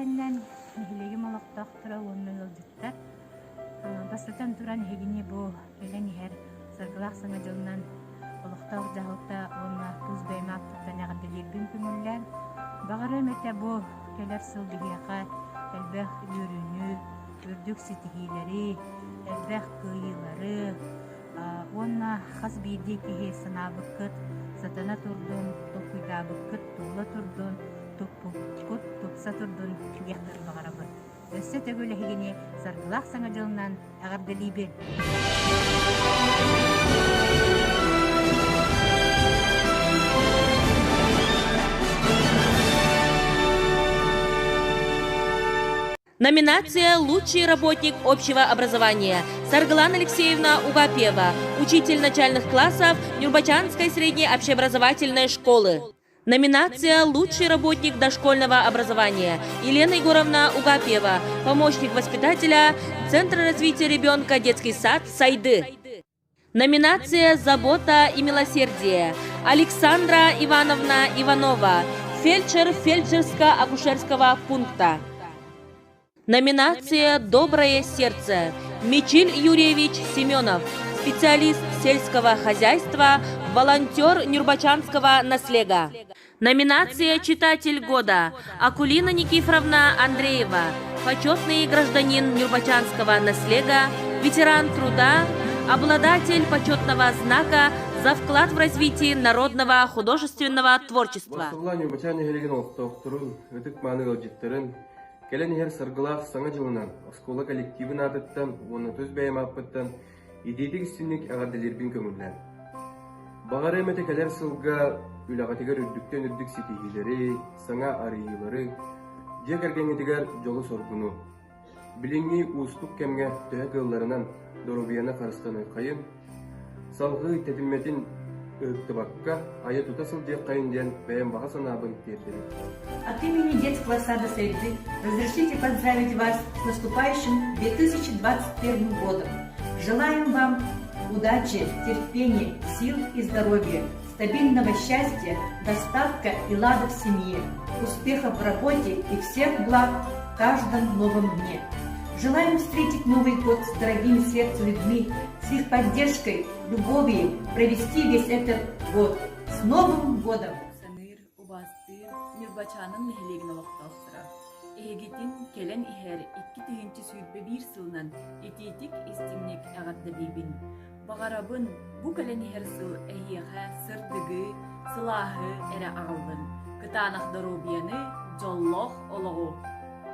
тэрээһининэн нэһилиэгим олохтоохторо уонна ыалдьыттар бастатан туран эһигини бу кэлэн иһэр саргылаах саҥа дьылынан олохтоох дьаһалта уонна тус бэйэм ааппыттан эҕэрдэлиирбин көҥүллээн, баҕарыам этэ бу кэлэр сыл биһиэхэ элбэх үөрүүнү, үрдүк ситиһиилэри, элбэх кыайыылары уонна хас биирдии киһи санаабыккыт сатана турдун, толкуйдаабыккыт туола турдун, туппуккут тупса турдун диэхпин баҕарабын. Өссө төгүл эһигини саргылаах саҥа дьылынан эҕэрдэлиибин! Номинация «Лучший работник общего образования» Саргылана Алексеевна Угапьева, учитель начальных классов Нюрбачанской средней общеобразовательной школы. Номинация «Лучший работник дошкольного образования» Елена Егоровна Угапьева, помощник воспитателя Центра развития ребенка детский сад «Сайды». Номинация «Забота и милосердие» Александра Ивановна Иванова, фельдшер фельдшерско-акушерского пункта. Номинация «Доброе сердце» Мичиль Юрьевич Семенов, специалист сельского хозяйства, волонтер Нюрбачанского наслега. Номинация «Читатель года» Акулина Никифоровна Андреева, почетный гражданин Нюрбачанского наслега, ветеран труда, обладатель почетного знака за вклад в развитие народного художественного творчества. Кэлэн иһэр саргылаах Саҥа дьылынан оскуола коллективын аатыттан уонна тус бэйэм ааппыттан итиитик-истиҥник эҕэрдэлиирбин көҥүллээн. Баҕарыам этэ кэлэр сылга үлэҕитигэр үрдүктэн үрдүк ситиһиилэри, саҥа арыйыылары, дьиэ кэргэҥҥитигэр дьолу-соргуну. Билиҥҥи уустук кэмҥэ төһө кыалларынан доруобуйаны харыстаныаххайын, Салҕыы тэтиммэтин ыһыктыбакка, айа-тута сылдьыаххайын диэн бэйэм баҕа санаабын тиэрдэбин. От имени детского сада «Сайды» разрешите поздравить вас с наступающим 2021 годом. Желаем вам удачи, терпения, сил и здоровья, стабильного счастья, достатка и лада в семье, успехов в работе и всех благ в каждом новом дне. Желаем встретить Новый год с дорогими сердцу людьми, с их поддержкой, любовью провести весь этот год. С Новым годом! Саныыр, убаастыыр Ньурбачааным нэһилиэгин олохтоохторо. Эһигитин кэлэн иһэр 2021 сылынан итиитик истиҥник эҕэрдэлиибин. Баҕарабын, бу кэлэн иһэр сыл эһиэхэ сырдыгы, сылааһы эрэ аҕаллын, кытаанах доруобуйаны, дьоллоох олоҕу!